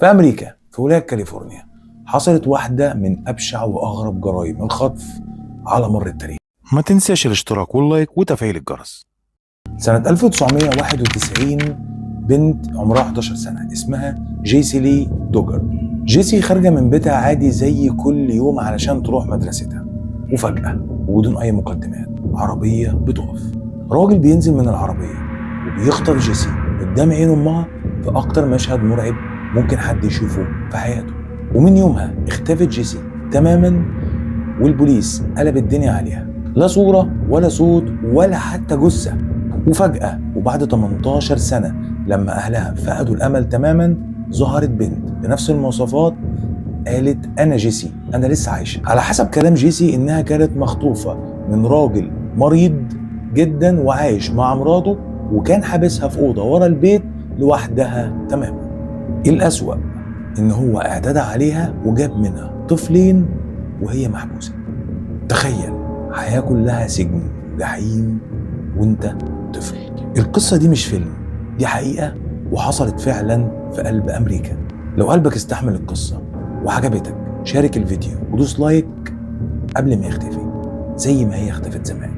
في أمريكا في ولاية كاليفورنيا حصلت واحدة من أبشع وأغرب جرائم الخطف على مر التاريخ. ما تنساش الاشتراك وال like وتفعيل الجرس. سنة 1991 بنت عمرها 11 سنة اسمها جيسي لي دوجر. جيسي خارجة من بيتها عادي زي كل يوم علشان تروح مدرستها، وفجأة وبدون أي مقدمات عربية بتقف. راجل بينزل من العربية وبيخطف جيسي قدام عين أمها في أكتر مشهد مرعب ممكن حد يشوفه في حياته. ومن يومها اختفت جيسي تماما، والبوليس قلب الدنيا عليها، لا صورة ولا صوت ولا حتى جثة. وفجأة وبعد 18 سنة لما أهلها فقدوا الأمل تماما، ظهرت بنت بنفس المواصفات قالت أنا جيسي، أنا لسه عايشة. على حسب كلام جيسي إنها كانت مخطوفة من راجل مريض جدا وعايش مع مراته، وكان حابسها في أوضة ورا البيت لوحدها تماما. الأسوأ إن هو اعتدى عليها وجاب منها طفلين وهي محبوسة. تخيل حياة كلها سجن وجحيم وانت طفل. القصة دي مش فيلم، دي حقيقة وحصلت فعلا في قلب أمريكا. لو قلبك استحمل القصة وعجبتك شارك الفيديو ودوس like قبل ما يختفي زي ما هي اختفت زمان.